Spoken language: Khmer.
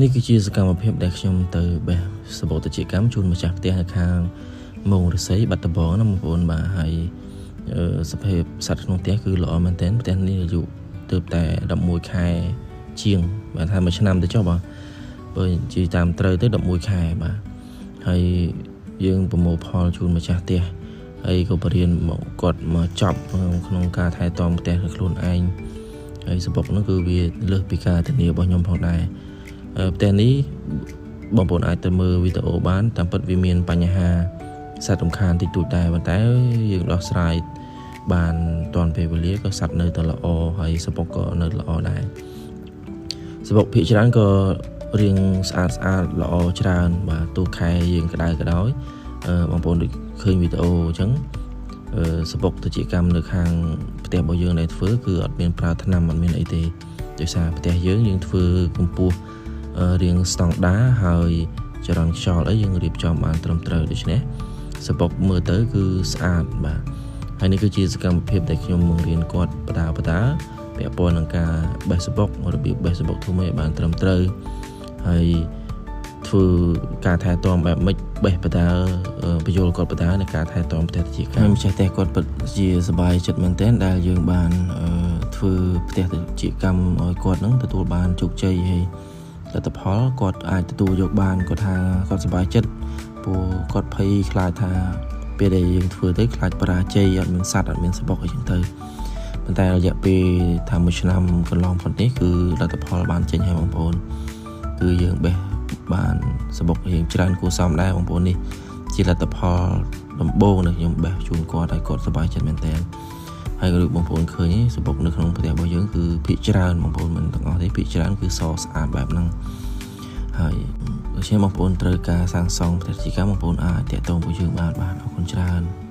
នេះគឺជាសកម្មភាពដែលខ្ញុំទៅបេះសំបុកត្រចៀកកម្មជូនម្ចាស់ផ្ទះនៅខាងមងឫស្សីបាត់ដំបងណាបងប្អូនបាទហើយសភាពសត្វក្នុងផ្ទះគឺល្អមែនទែនផ្ទះនេះអាយុទើបតែ11ខែជាងបាទថាមួយឆ្នាំទៅចុះបាទបើនិយាយតាមត្រូវទៅ11ខែបាទហើយយើងប្រមូលផលជូនម្ចាស់ផ្ទះហើយក៏បរៀនមកគាត់មកចប់ក្នុងការថែទាំផ្ទះខ្លួនឯងហើយសំបុកនោះគឺវាលើសពីការធានារបស់ខ្ញុំផងដែរផ្ទះនេះបងប្អូនអាចទៅមើលវីដេអូបានតាមពិតវាមានបញ្ហាសត្វរំខានតិចតួចដែរប៉ុន្តែយើងដោះស្រាយបានទាន់ពេលវេលាក៏សត្វនៅតែល្អហើយសំបុកក៏នៅល្អដែរសំបុកភាគច្រើនក៏រៀងស្អាតស្អាតល្អច្រើនបាទទោះខែយើងក្តៅក៏ដោយបងប្អូនដូចឃើញវីដេអូអញ្ចឹងសំបុកត្រចៀកកម្មនៅខាងផ្ទះរបស់យើងដែលធ្វើគឺអត់មានប្រើថ្នាំអត់មានអីទេដោយសារផ្ទះយើងយើងធ្វើកម្ពស់រៀងស្តង់ដាហើយចរន្តខ្យល់អីយើងរៀបចំបានត្រឹមត្រូវដូច្នេះសំបុកមើលទៅគឺស្អាតបាទហើយនេះគឺជាសកម្មភាពដែលខ្ញុំបង្រៀនគាត់បដាបដាពាក់ព័ន្ធនឹងការបេះសំបុករបៀបបេះសំបុកធ្វើម៉េចឲ្យបានត្រឹមត្រូវហើយធ្វើការថែទាំបែបម៉េចបេះបដាបញ្យល់គាត់បដាในការថែទាំផ្ទះត្រចៀកកម្មម្ចាស់ផ្ទះគាត់ពិតជាសប្បាយចិត្តមែនទែនដែលយើងបានធ្វើផ្ទះត្រចៀកកម្មឲ្យគាត់នឹងទទួលបានជោគជ័យហើយលទ្ធផលគាត់អាចទទួលយកបានគាត់ថាគាត់សប្បាយចិត្តព្រោះគាត់ភ័យខ្លាចថាពេលដែលយើងធ្វើទៅខ្លាចបរាជ័យអត់មានសត្វអត់មានសំបុកអីចឹងទៅប៉ុន្តែរយៈពេលថាមួយឆ្នាំកន្លងផុតនេះគឺលទ្ធផលបានចេញហើយបងប្អូនគឺយើងបេះបានសំបុករៀងច្រើនគួរសមដែរបងប្អូននេះជាលទ្ធផលដំបូងដែលខ្ញុំបេះជូនគាត់ឲ្យគាត់សប្បាយចិត្តមែនទែនហើយក៏បងប្អូនឃើញសំបុកនៅក្នុងផ្ទះរបស់យើងគឺភាគច្រើនបងប្អូនមិនទាំងអស់ទេភាគច្រើនគឺសស្អាតបែបហ្នឹងហើយដូច្នេះបងប្អូនត្រូវការសាងសង់ផ្ទះជាកម្មបងប្អូនអាចតាក់ទងពួកយើងបានបាទអរគុណច្រើន។